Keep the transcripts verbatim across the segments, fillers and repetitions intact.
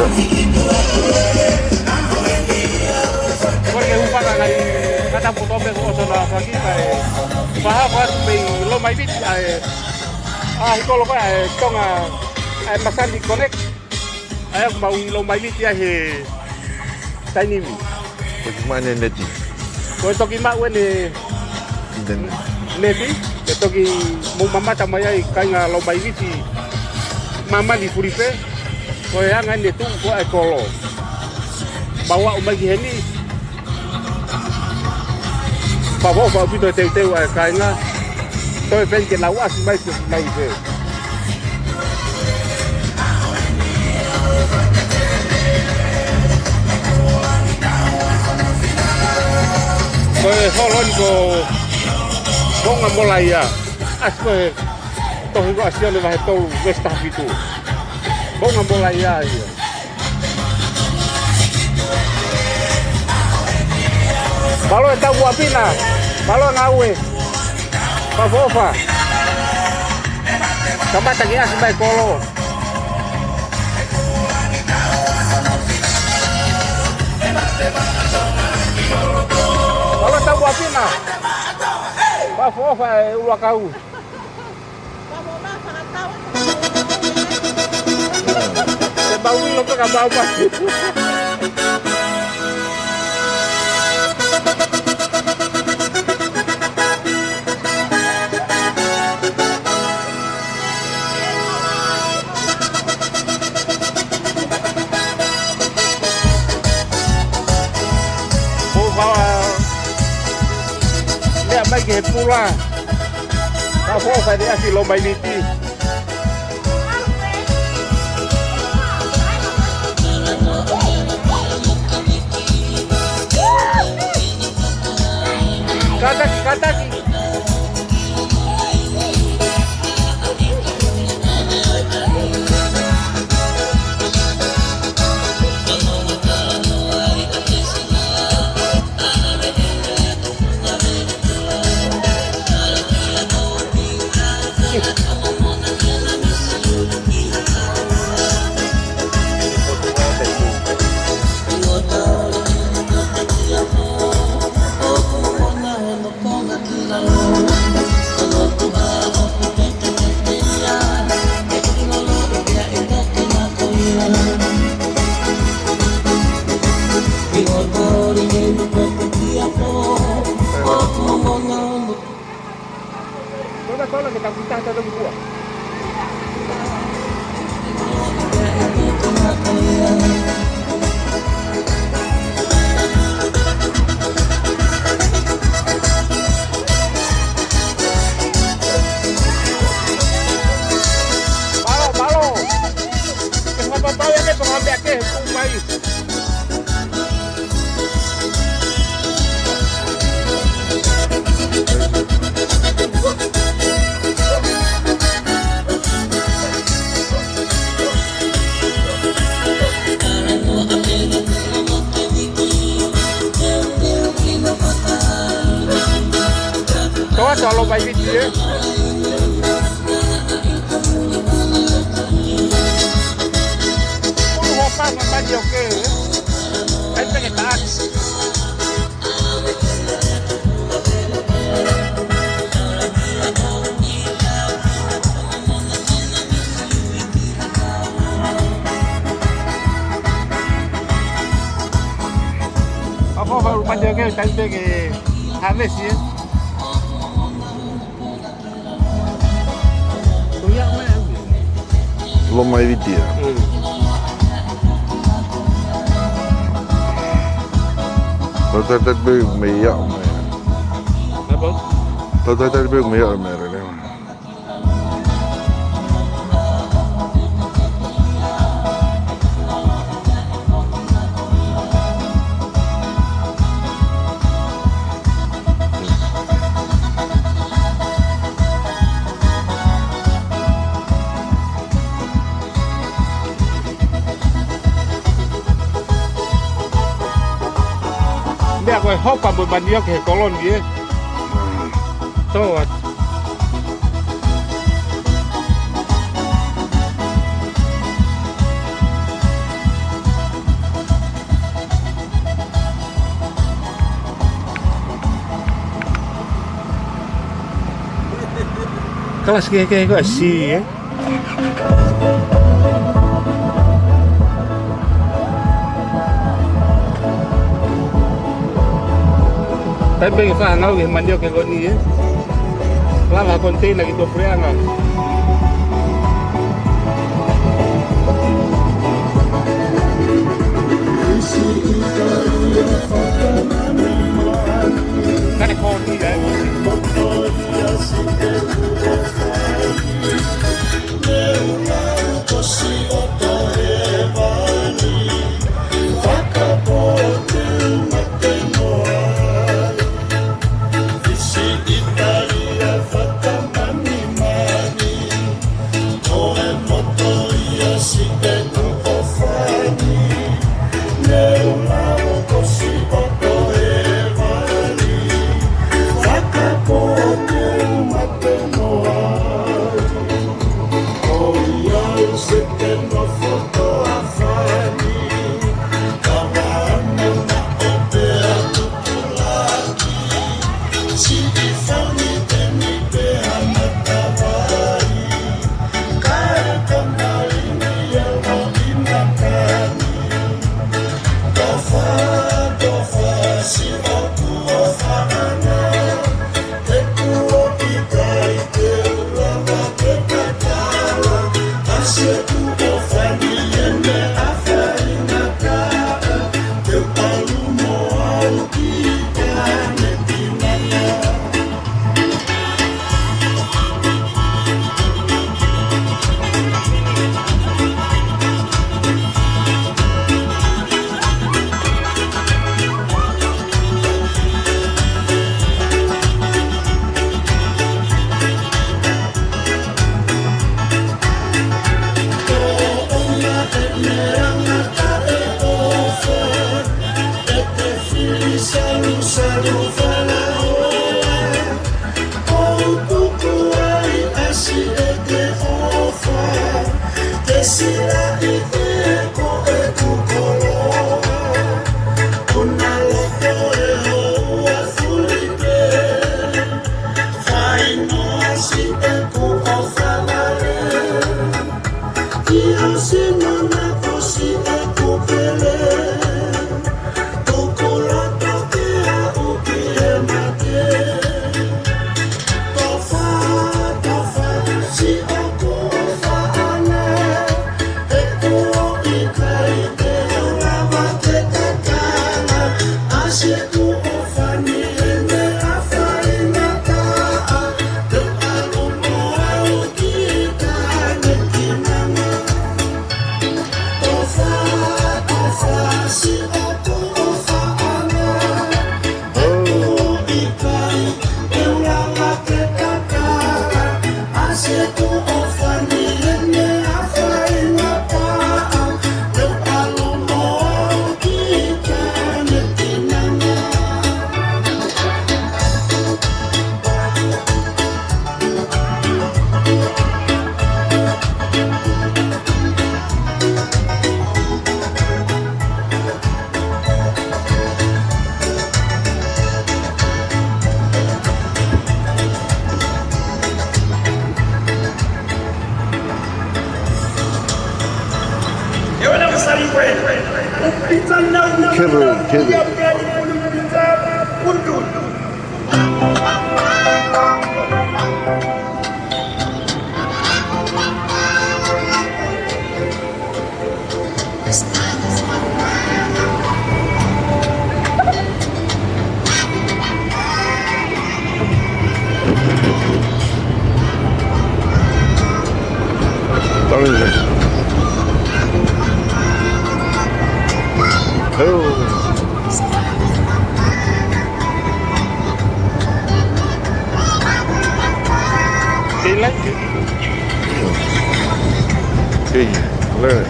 Ko e hūfanga ngaahi kata poto pē ko ʻosi ʻo na faki kae fakahoko atu mei Lomaiviti ʻa e, ʻa e kolo ko ē ʻa e Tonga, ʻa e Masani Connect. ʻA ia ʻoku mau ʻi Lomaiviti ʻa e taimi ni. Ko e mane neti. Ko e toki maʻu ʻene internet. Neti, ʻe toki mou mamata mai ai kāinga Lomaiviti, māmani fuli pē. Ko e anga ʻene tuʻu ko ē ʻa e kolo. Mau aʻu mai ki heni. Fakaʻofoʻofa ʻaupito e teuteu ʻa e kāinga. Toe pē ke nau ʻasi mai ke nau ʻi fē. Ko e holo ni ko Moʻunga Molaia. ʻAsi ko e tohi ko ʻAsi ʻo e vahe tolu, veesi taha fitu. Moʻunga Molaia ia. Mālō e tau ʻapi na, mālō e ngāue. Fakaʻofoʻofa. Kamata ke ʻasi mai e kolo. Mālō e tau ʻapi na. Fakaʻofoʻofa e ʻuluakau. Ke mau ʻilo pē ka mau mai. Ko e meʻa mai ki he pula. Fakaʻofoʻofa e ʻasi Lomaiviti. Kātaki, kātaki. Tola, tola, ke tau kita, kita tau buah. Mālō, mālō. Ke ngapa pau ia ke tō ngā meʻa ke, ke mai. Tō atu ʻa Lomaiviti, ē? Ulu hopa ma mani o ke, ē? Kai peke taʻaki. Ako, ako, mani o ke, kai peke harvest, ē? Lomaiviti ia. Mm. Tau tau tau pē mei ia, mei ia. Apa? Tau tau tau pē mei ia, mei ia. Meʻa ko e hopa mo e manioke he kolo ni, ē? Tō atu. Ala sike ke ko si, ē? Taimi pē ke fānau ke manioke ko eni, ē? Lava konteina ki tuʻapuleʻanga. Kae ko eni, ē? Kevin, Kevin. Oh. They like it. Hey, learn.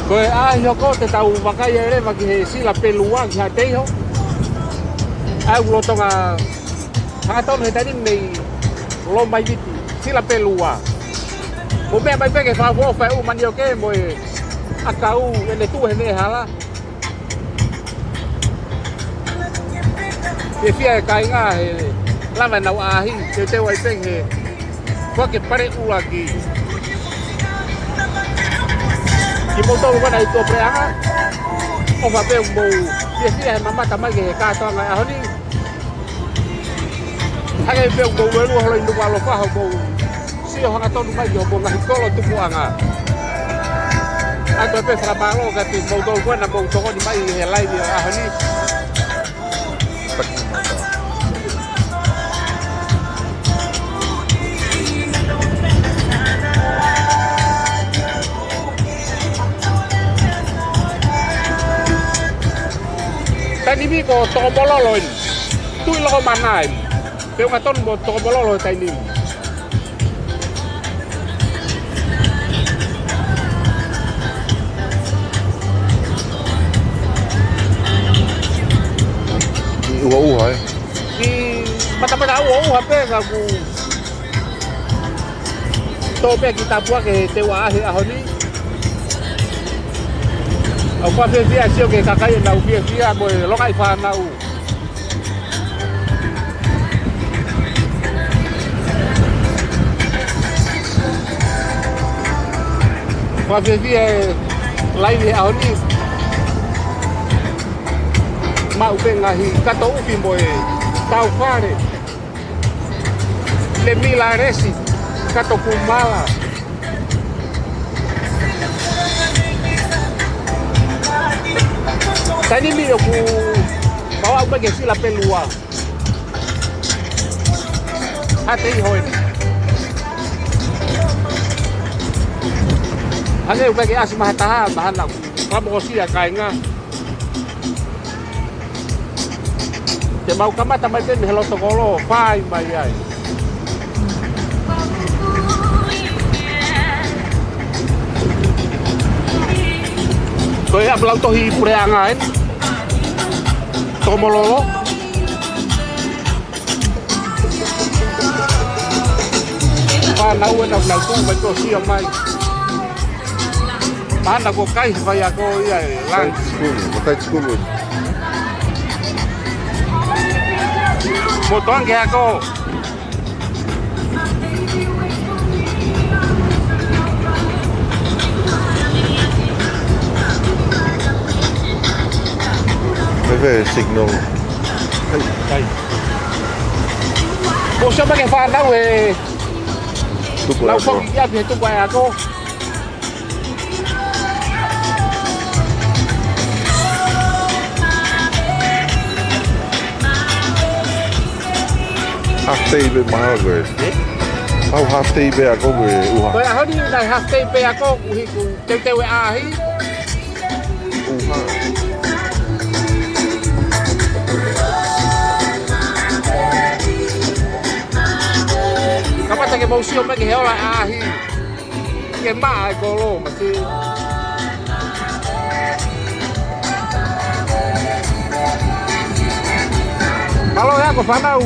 Ko e ʻaho ko ē te tau vakai ai leva ki he sila pelu ua ki Haʻateiho. ʻA ia ʻoku lolotonga hangatonu he taimi ni mei Lomaiviti, sila pelu ua. Mou meʻa mai pē ke fakaʻofoʻofa e ʻū manioke mo e ʻakau ʻene tuʻu he veʻehala. Fiefia e kāinga he lava ʻenau ʻaʻahi, teuteu ai pē he foaki e pale ʻuluaki. Kimoutolu ʻoku ʻi tuʻapuleʻanga, ʻofa pē mou fiefia he mamata mai ki he kātoanga ʻo e ʻaho ni. Hangē pē ʻoku mou lue holo ʻi Nukuʻalofa hoʻomou sio hangatonu mai ki hoʻomou ngaahi kolo tupuʻanga. ʻOatu pē fakamālō kiate kimoutolu ko ena mou tokoni mai he laivi ʻo e ʻaho ni. Taimi ni ko Tokomololo eni. Tuʻi Lokomana eni. Pea ʻoku tonu mo Tokomololo he taimi ni. ʻI ʻuha ʻuha, ē? ʻI matamata ʻuha ʻuha pē ka ʻoku tō pē ki tāpuaki he teu ʻaʻahi ʻaho ni. ʻOku ou fiefia sio ki he kakai ʻoku nau fiefia mo e longaʻi fānau. Fakafiefia e laivi he ʻaho ni. Maʻu pē ngaahi kato ʻufi mo e tau fale. Le Milalesi, kato kumala. Taimi ni ʻoku mau aʻu mai ki he Sila Pelua. Hātei hoʻi. Hangē ʻoku ʻikai ke ʻasi mai ha taha, mahalo naʻa ku fakamokosia kāinga. Te mau kamata mai pē mei he loto kolo, fai mai ai. Ko e ʻapi lautohi puleʻanga eni. Tokomololo. Fānau ena ʻoku nau tuʻu mai ko sio mai. Mahalo ko e kai faiako ia e lunch. Matai sikulu, matai sikulu. Mo toange ako. Meve signal. Kai. Ko sio mai ki he fānau ē. Tuku ʻa e ako. Nau foki ki ʻapi he tuku ʻa e ako. Half day pē mahalo ko ē. Ē? Pau half day pē ako ko e ʻuha. Ko e ʻaho ni naʻe half day pē ako, ʻuhi ko e teuteu e ʻaʻahi. ʻUha. Kamata ke mou sio mai ki he ola ʻaʻahi. Ke maʻa e kolo, mate. Mālō e ako fānau.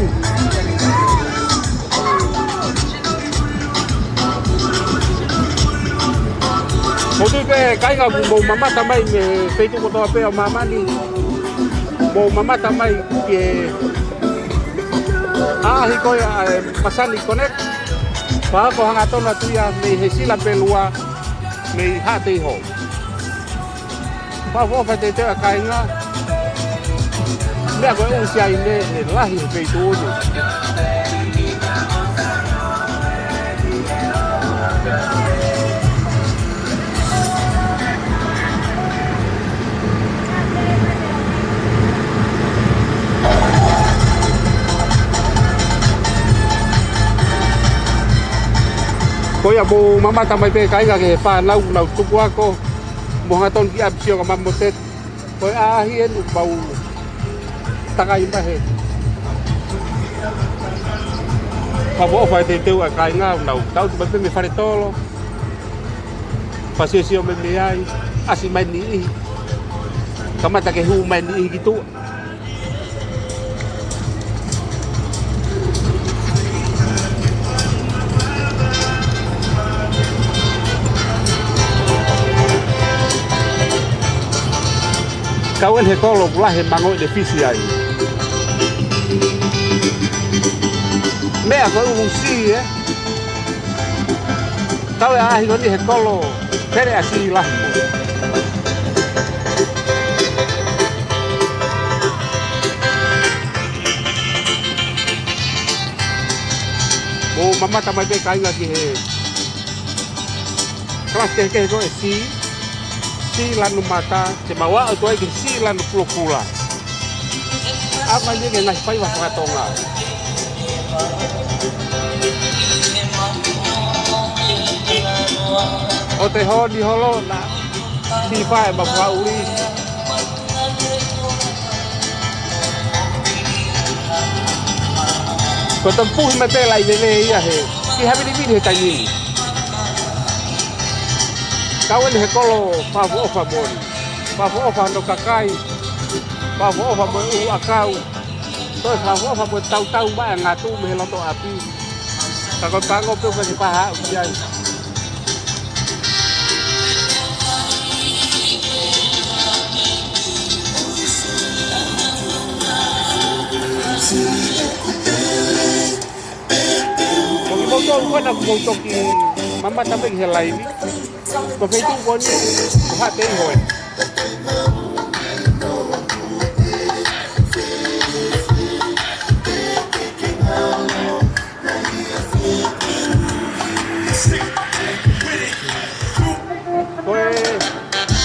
Mou tui pē kāinga ʻoku mou mamata mai mei he feituʻu kotoa pē ʻo māmani. Mou mamata mai ki he ʻaʻahi ko ia ʻa e Masani Connect. Pea ko e hangatonu atu ia mei he Sila Pelua, mei Haʻateiho. Fakaʻofoʻofa e teuteu ʻa e kāinga. Meʻa ko e ʻusi ai ne, ne lahi he feituʻu ni. Ko ia mou mamata mai pē kāinga ki he fānau ʻoku nau tuku ako. Mou hangatonu ki ʻapi sio ka mamo te. Ko e ʻaʻahi eni ʻoku mau takai mai he. Fakaʻofoʻofa e teuteu ʻa e kāinga ʻoku nau tautu mai pē mei Faletolo. Fasiosio mai mei ai, ʻasi mai e niʻihi. Kamata ke hū mai e niʻihi ki tuʻa. Kau eni he kolo ʻoku lahi e mango ʻi he fisi ai. Meʻa ko e ʻuhu sī, ē? Tau ʻaʻahi ko eni he kolo, pele ʻa sī lahi mo. Mou mamata mai pē kāinga ki he kalasi kehekehe ko e sī, sī lanu mata, te mau aʻu atu ai ki he sī lanu pulopula. ʻAʻu mai ki he ngaahi faiva fakatonga. ʻO te honi holo na, sī fae ma fua uli. Ko e tau puhi mai pē laʻi veve ia he, ki ha vilivili he taimi ni. Kau eni he kolo fakaʻofoʻofa mo e, fakaʻofoʻofa hono kakai, fakaʻofoʻofa mo e ʻū ʻakau, toe fakaʻofoʻofa mo e tautau mai ʻa e ngatu mei he loto ʻapi. Ka ko e pango pē ʻoku ke paha aʻu ki ai. Ko kimoutolu ko ena kuo mou toki mamata mai ki he laini. Ko e feituʻu ko eni, ko Haʻateiho ē. Ko e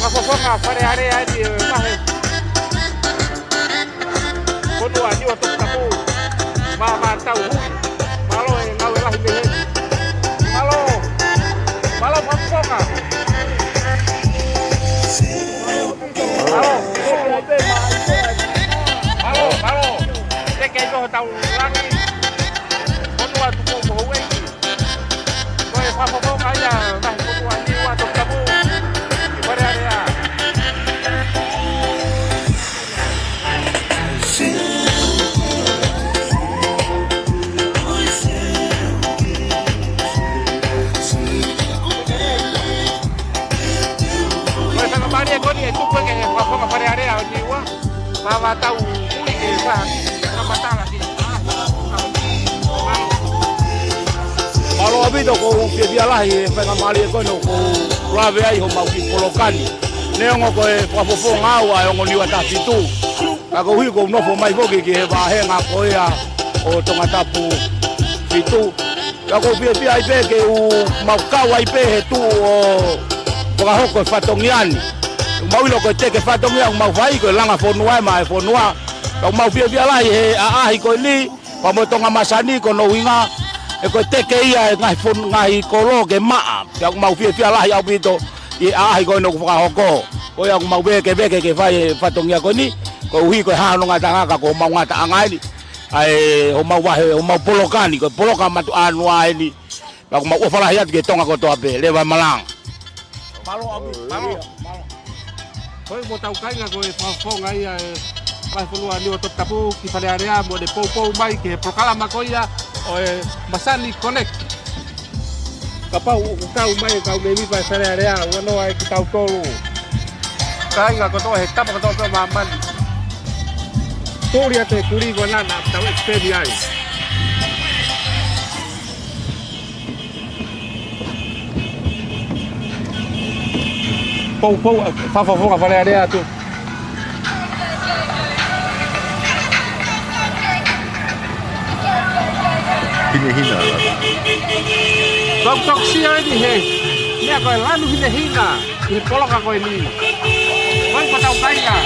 fakafofonga Fale Alea eni ʻo e vahe fonua Niua Toputapu. Mā, mā tau hui. Mālō e ngāue lahi mei heni. Mālō. Mālō fakafofonga. Mālō. Mālō, mālō. Te ke ʻi hotau langi. Fonua Tupou mo Houʻeiki. Ko e fakafofonga ia, vahe fonua Niua Toputapu, Fale Alea. Ko e faingamālie ko eni ʻe tuku ʻe he fakafofonga Fale Alea ʻo Niua. Mā, mā tau hui ke fai ha kiʻi fakamatala ki. Mālō ʻaupito, ʻoku ou fiefia lahi he faingamālie ko eni ʻoku ou lave ai homau kiʻi poloka ni. Neongo ko e fakafofonga au ʻa e ongo Niua Taha Fitu. Ka koeʻuhi ʻoku ou nofo mai foki ki he vāhenga ko ia ʻo Tongatapu Fitu. Ka ʻoku ou fiefia ai pē ke u mau kau ai pē he tuʻu ʻo fakahoko e fatongia ni. ʻOku mau ʻilo ko e teke fatongia ʻoku mau fai ko e langa fonua ē maʻa e fonua. Ka ʻoku mau fiefia lahi he ʻaʻahi ko eni, pea mo Tonga Masani ko hono ʻuhinga, he ko e teke ia e ngaahi fon-, ngaahi kolo ke maʻa. Pea ʻoku mau fiefia lahi ʻaupito ʻi he ʻaʻahi ko eni ʻoku fakahoko. Ko ia ʻoku mau vēkeveke ke fai e fatongia ko eni, koeʻuhi ko e hā hono ngataʻanga ka ko homau ngataʻanga eni. ʻA e homau vahe, homau poloka ni, ko e poloka matuʻa noa eni. Pea ʻoku mau ʻofa lahi atu ki Tonga kotoa pē, leva e malanga. Mālō ʻaupito, mālō, mālō. Ko e mo tau kāinga ko e fakafofonga ia e vahe fonua Niua Toputapu ki Fale Alea mo ʻene poupou mai ki he polokalama ko ia ʻo e Masani Connect. Kapau ʻoku kau mai e kau mēmipa ʻo e Fale Alea, ua noa ʻe kitautolu. Kāinga kotoa he tapa kotoa pē ʻo māmani. Tuli atu e kulī ko ena naʻa tau expand ai. Poupou, ʻa, fakafofonga Fale Alea atu. Hinehina. Tau toki sio eni he meʻa ko e lanu hinehina ʻi he poloka ko eni. Ko e ko tau kāinga.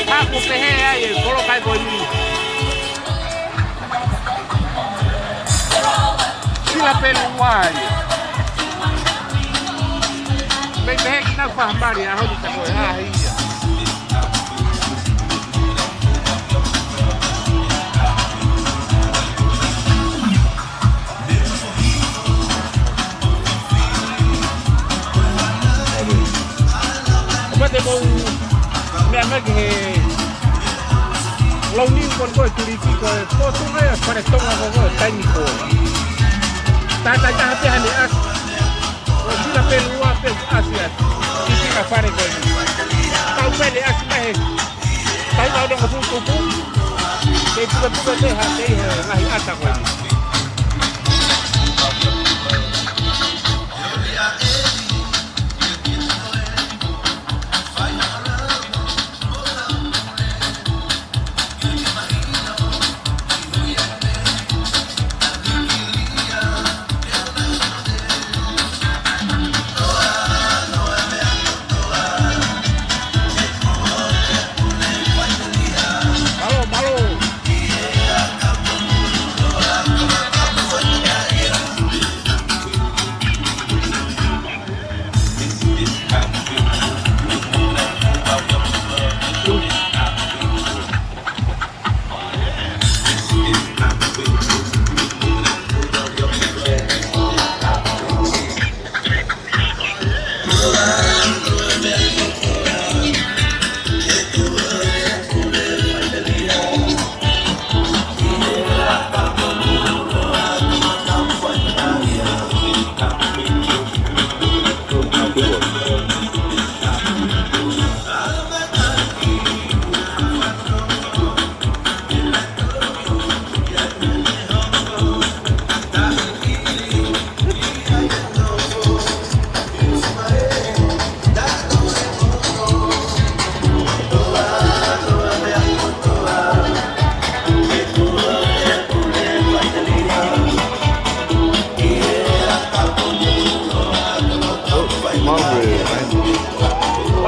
Ka ʻoku pehē ai e poloka ko eni. Sila pē lua ia. Mei pehē ki nau fahamali a honi ta ko e hā ia. ʻO pate mou meʻa mai ki he launi ko eni ko e tuliki ko e fotunga ia Fale Tonga ko e taimi ko ē. Tātai taha pē hane ʻasi. ʻO sila pē lua pē ʻasi ʻa e ʻi he fale ko eni. Tau pē ne ʻasi mai he taha hiva nongofulu tupu. Kei pukepuke pē ha tei he ngaahi ʻata ko ē.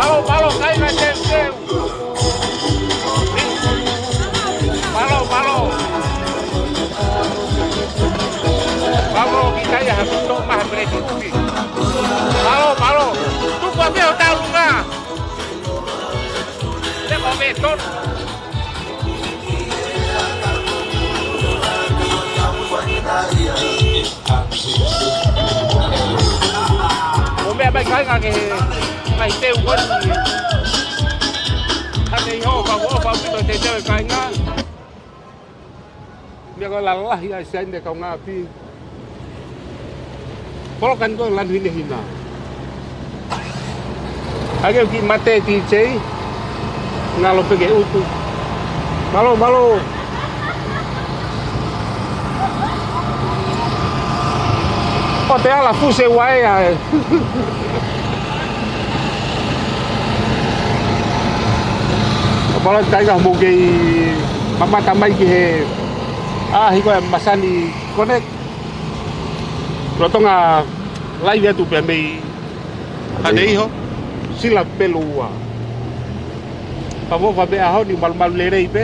Mālō, mālō, kāinga teuteu. Mālō, mālō. Mālō, kiʻi kai ha kuto maha peleti uki. Mālō, mālō. Tuku ʻa pē ʻo taunga. Te ko me tonu. ʻO meʻa mai kāinga ke mai teu koni. Hake i ho, ka ko fa pito te teu e kāinga. Meʻa ko e lalahi ai sai ne kaungāʻapi. Poloka ni ko e lanu hinehina. Hake ki mate D J. Ngalo pē ke utu. Mālō, mālō. ʻO te ala fuse uaea ē. ʻO pala tai ka mo kei mamata mai ki he ʻaʻahi ko e Masani Connect. Lolotonga live atu pē mei Haʻateiho, Sila Pelu ua. Ka mo fa pē ʻaho ni malumalu lelei pē.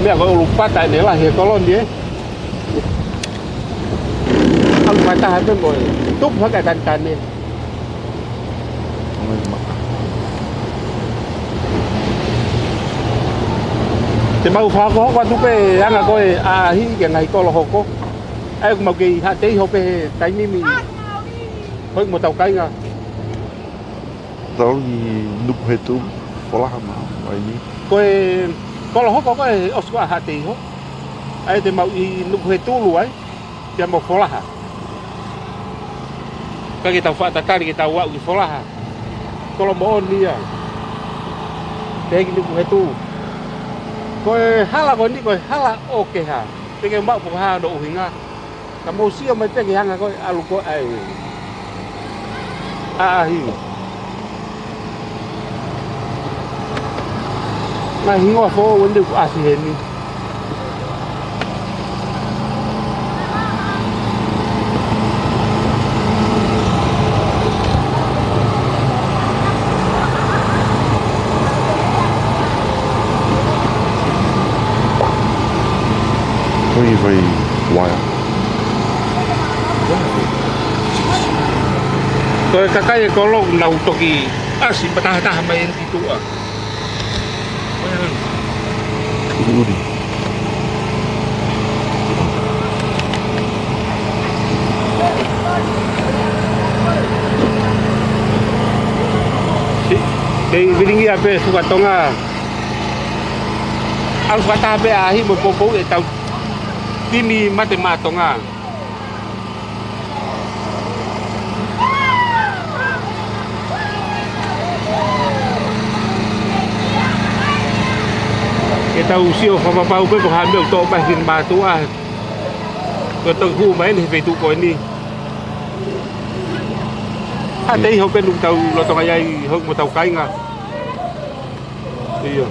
Meʻa ko e ʻulu pata ʻene lahi e kolo ni ē. ʻAlu pata ha pē mo e tupu hake ʻa Tanitani. Te mau fakahokohoko atu pē anga ko e ʻaʻahi ki he ngaahi kolo hoko. ʻA ia ʻoku mau kei Haʻateiho pē he taimi ni. Hoi mo tau kāinga. Tau ʻi Nukuhetulu, Folaha mo Vaini. Ko e kolo hoko ko e ʻosi ko ē ʻa Haʻateiho. ʻA ia te mau ʻi Nukuhetulu ai. Pea mo Folaha. Ka ke tau faʻa tatali ke tau aʻu ki Folaha. Kolo moʻoni ia. Te ki Nukuhetulu. Ko e hala ko eni ko e hala ʻo Keha. Te ke maʻu pē ko e hā hono ʻuhinga. Ka mou sio mai pē ki he anga ko e ʻalu ko ē ʻa e ʻaʻahi. Ngaahi hingoa foʻou eni ʻoku ʻasi heni. Ko e vai uaea. Ko e kakai e kolo ʻoku nau toki ʻasi matahataha mai eni ki tuʻa. Uri, uri. Kei vilingia pē Fukatonga. ʻAlu fakataha pē ʻaʻahi mo e poupou ʻetau timi Mate Maʻa Tonga. Tau sio fakapapau pē ko e hā e meʻa ʻoku toʻo mai ki he mātuʻa. Ko e toki hū mai eni he feituʻu ko eni. Haʻate iho pē ʻoku tau lolotonga ʻi ai houʻeiki mo hotau kāinga. ʻIo.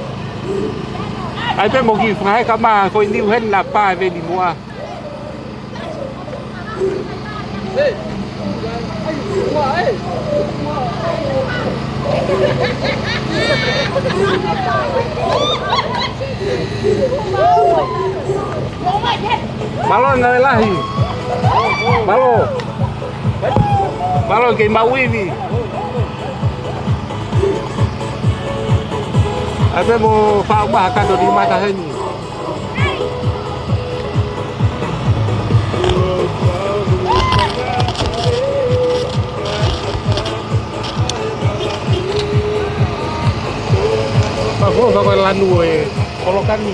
ʻAi pē mo kiʻi fakaheka mai ko eni ʻuheni na pā e veni muʻa. Mālō ngāue lahi. Mālō. Mālō kei maʻu ivi. ʻAi pē mo faʻu mai ha kano ni mata heni. Fakaʻofoʻofa ko e lanu e koloka ni.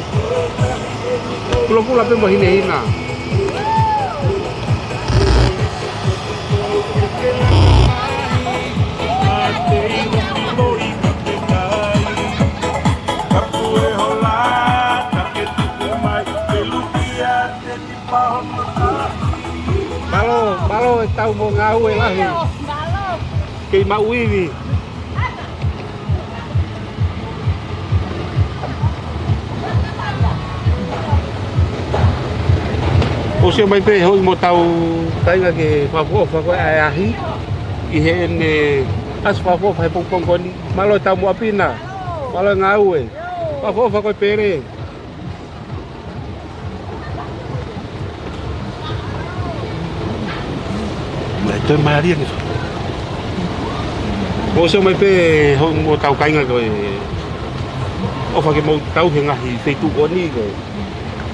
Kulokula pē mo hinehina. Mālō, mālō e tau mo e ngāue lahi. Kei maʻu ivi. ʻOsi ʻomai pē houʻeiki mo hotau kāinga ke fakaʻofoʻofa ko e ʻahiʻahi ʻi heʻene ʻasi fakaʻofoʻofa he pongipongi ko eni. Mālō e tau mo ʻapi na. Mālō e ngāue. Fakaʻofoʻofa ko e pele. Mai toe mai alia ni. ʻOsi ʻomai pē houʻeiki mo hotau kāinga ko e ʻofa ke mou tauhi e ngaahi feituʻu ko eni ko e.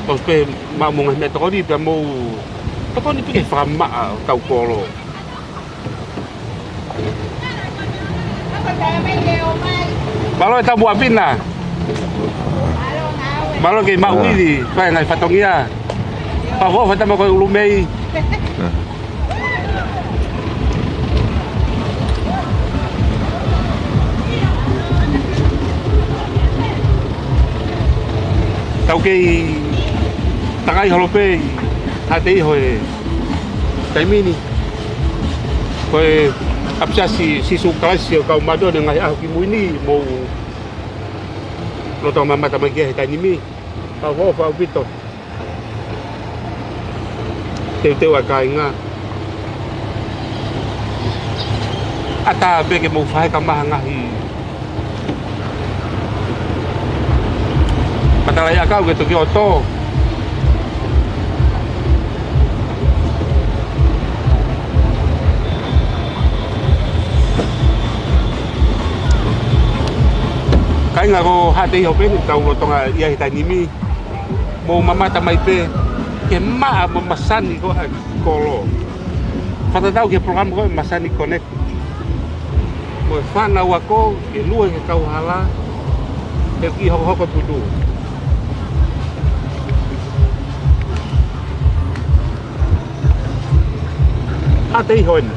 ʻOsi pē maʻu mo e ngaahi meʻatokoni pea mou tokoni pē ke fakamaʻa hotau kolo. Mālō e tau mo ʻapi na. Mālō kei maʻu ivi, fai e ngaahi fatongia. Fakaʻofoʻofa tama ko e ʻulu mei. Tau kei tangai holo pē ʻi haʻate iho he taimi ni. Ko e ʻApiSasi Sīsū Kalaisi ʻo e Kau Māʻoniʻoni ʻi he Ngaahi ʻAho Kimui Ni, mou lolotonga mamata mai ki ai he taimi ni. Fakaʻofoʻofa ʻaupito. Teuteu ʻa e kāinga. ʻAtā pē ke mou fakaheka mai ha ngaahi matalaʻiʻakau ke toki ʻoto. Kāinga, ko haʻate iho pē eni ʻoku tau lolotonga ʻi ai he taimi ni. Mou mamata mai pē ke maʻa mo masani ko e kolo. Fakatatau ki he polokalama ko e Masani Connect. Mo e fānau ako ke lue ki he kauhala, he ʻoku kiʻi hokohoko e putu. Haʻate iho eni.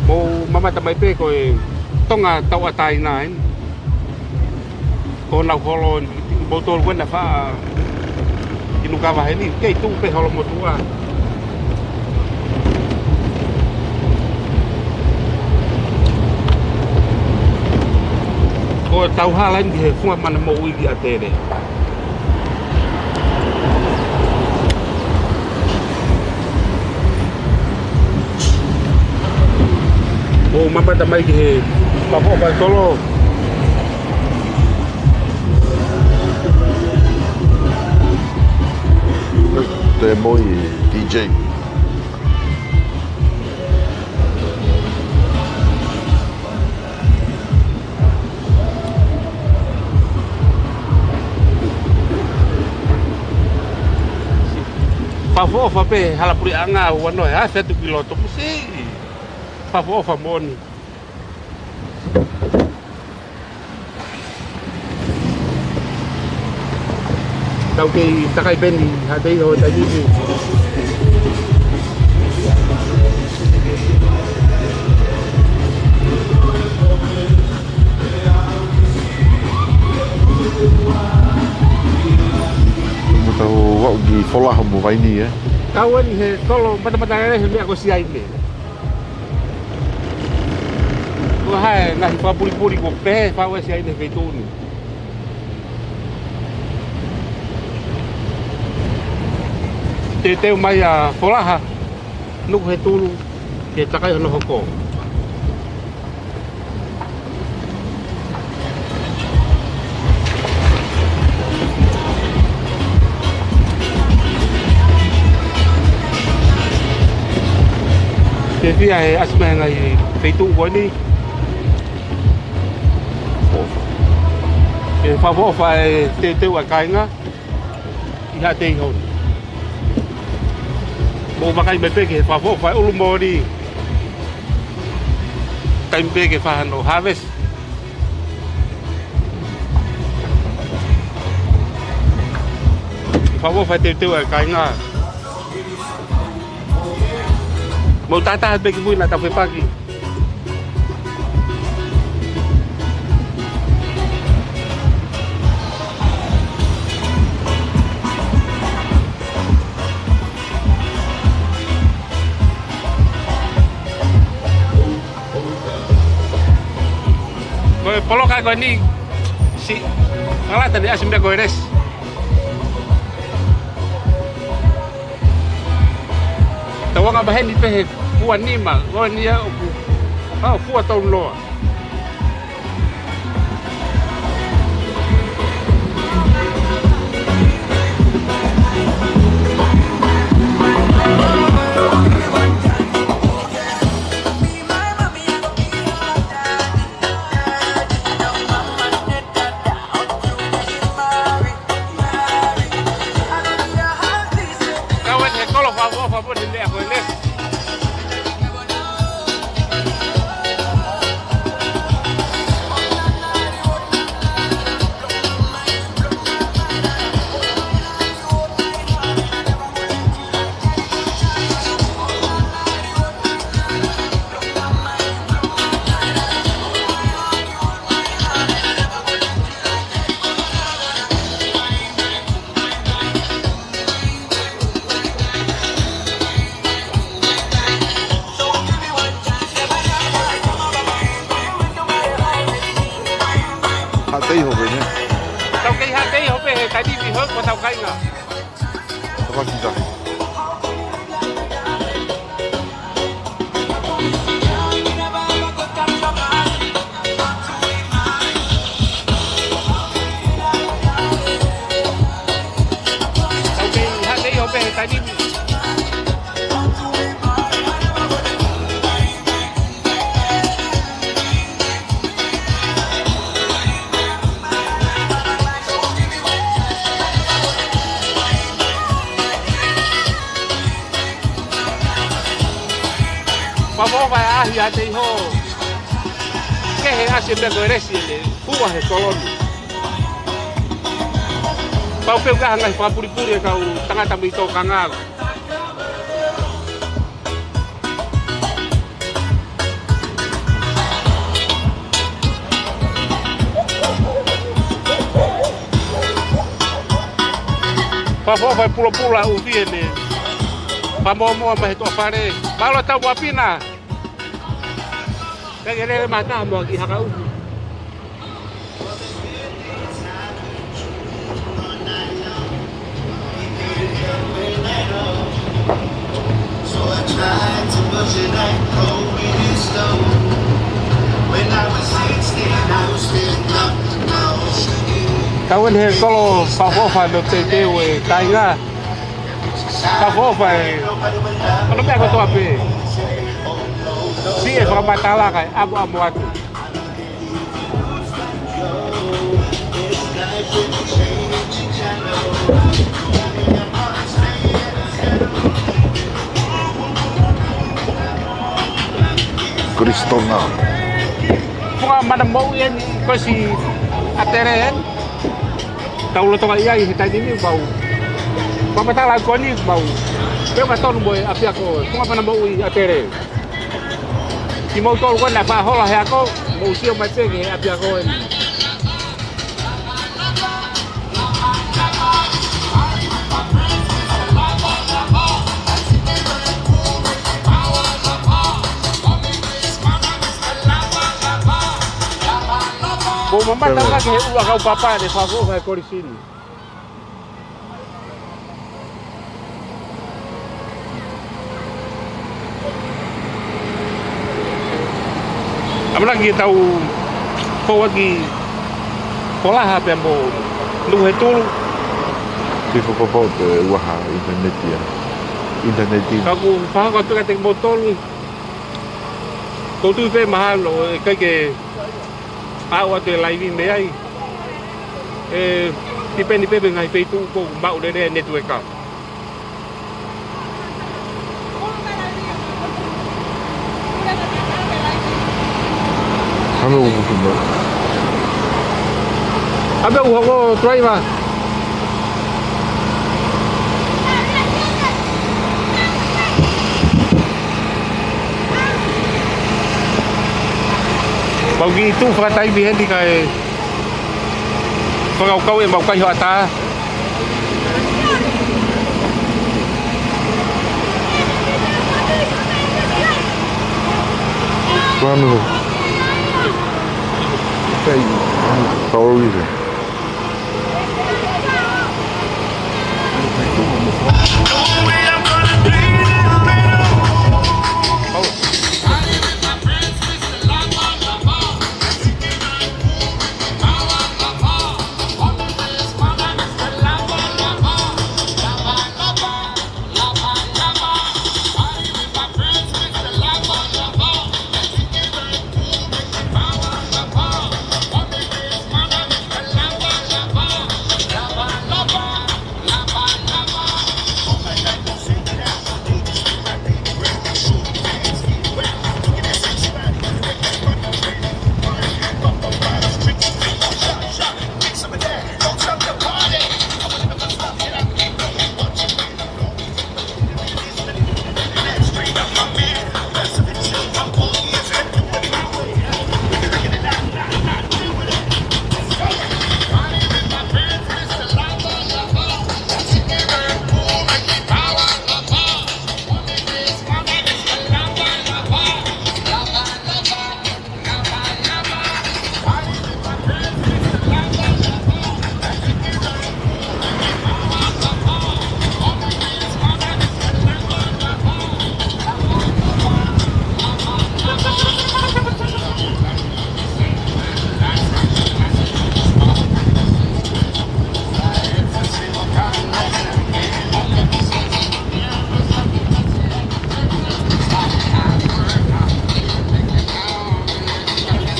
Mou mamata mai pē ko e Tonga tauʻatāina eni. Ko honau holo eni, moutolu ko ena faʻa inu kava heni, kei tuʻu pē holo motuʻa. Ko e tau hala eni ki he funga mana moʻui ki ʻAtele. Mou mamata mai ki he papoʻa ʻa e kolo. Toe moi, D J. Fakaʻofoʻofa pē hala puleʻanga ua noa he afe atu ki loto musi. Fakaʻofoʻofa moʻoni. Tau kei takai pē eni, haʻate iho he taimi ni. Mo tau aʻu ki Folaha mo Vainī, ē? Kau eni he kolo matamatalele he meʻa ko Siaine. Ko e hā e ngaahi fakapulipuli kuo pehē ʻe fai ʻe Siaine he feituʻu ni? Teuteu mai ʻa Folaha, nuku he tulu, ke takai hono hoko. Ke fie ʻasi mai e ngaahi feituʻu ko eni. Ke fakaʻofoʻofa e teuteu ʻa e kāinga ʻi Haʻateiho ni. Mou vakai mai pē ki he fakaʻofoʻofa e ʻulu moʻoni. Kai mai pē ke fai hano harvest. Fakaʻofoʻofa e teuteu ʻa e kāinga. Mou tātā pē ki mui naʻa tau fepaki. Ko e poloka ko eni, siʻi ʻalata ni ʻasi meʻa ko e lesi. Tauanga maheni pē he fua nima, ko eni ia ʻoku, ʻa, fua tau noa. Kau eni he kolo fakaʻofoʻofa mo e meʻa ko e lesi. Haʻateiho pē, nē? Tau kei Haʻateiho pē he taimi ni hoko ʻetau kāinga. Tau kei tahi. Tau kei Haʻateiho pē he taimi ni. Fakaʻofoʻofa e ʻaʻahi ʻa Haʻateiho. Kehe ʻasi e meʻa ko e lesi ʻene fua he kolo ni. Pau pē ʻoku ʻi ai ha ngaahi fakapulipuli e kau tangata mei Tokanga. Fakaʻofoʻofa e pulopula ʻufi ʻene fakamōmoa mai he tuʻa fale. Mālō e tau mo e pina. Pea ke lele mai taha mo e kiʻi haka ʻufi. Kau eni he kolo fakaʻofoʻofa mo e teuteu e kāinga. Fakaʻofoʻofa e, ʻa e meʻa kotoa pē. Siʻi e fakamatala kae ʻamuʻamu atu. Kristona. Funga mana moʻui eni ko siʻi ʻatele eni. Tau lolotonga ʻi ai he taimi ni mau. Fakamatala ko eni mau. Pea ʻoku tonu mo e ʻapiako. Funga mana moʻui ʻatele. Kimoutolu ko ena faʻa hola he ako, mou sio mai pē ki he ʻapiako eni. Ko mamata Pele. Ka ke he ua kau papa ne fafo he kolisini. ʻAmanaki ke tau fou ʻaki Folaha pea mo Nukuhetulu. Ki fo fo fo te ua ha ʻinitaneti ia. ʻInitaneti. Ka ʻoku fakahoko atu kiate kimoutolu. Ko u tui pē mahalo ʻe ʻikai ke ʻalu atu e laivi mei ai. ʻE tipeni pē pe ngaahi feituʻu ʻoku maʻu lelei e netiueka. Hame u mutu mai. Hame u hoko driver. Mau kiʻi tuʻu fakataimi heni kae fakakaukau ʻemau kai hoʻatā. Tuanu. Kai, anu, kaori.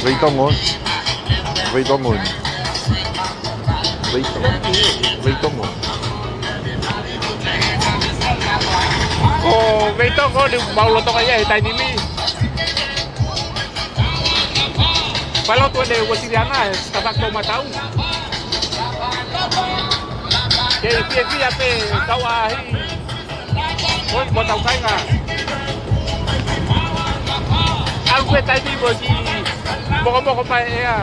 Veitongo. Veitongo. Veitongo. Veitongo. Ko Veitongo ni mau lolotonga ia he taimi ni. Palotu ʻene Uēsiliana, he tataki toʻomataʻu. Kei fiefia pē kau ʻaʻahi. Oi, mo tau kainga. Au ke taimi mo ki mokomoko mai ʻea.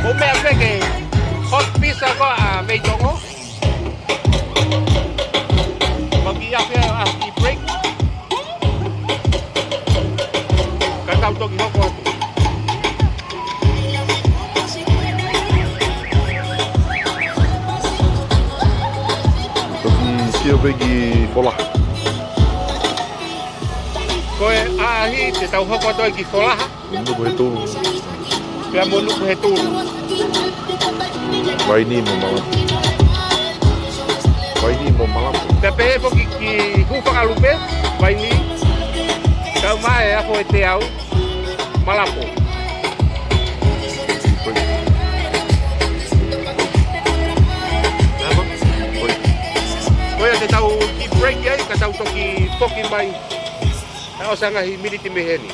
Ko e meʻa pē ke hot pizza ko ē ʻa Veitongo. Mau kiʻi afe ʻa e break. Ka tau toki hoko atu. Toki sio pē ki Folaha. Ko e ʻaʻahi te tau hoko atu ai ki Folaha. Nukuhetulu. Pea mo Nukuhetulu. Vainī mo Malapo. Vainī mo Malapo. Pea pehē foki ki Hūfangalupe, Vainī. Kau mai e afo e teau, Malapo. Ko ia te tau kiʻi break ai, ka tau toki foki mai. Ka ʻosi ngaahi miniti mei heni.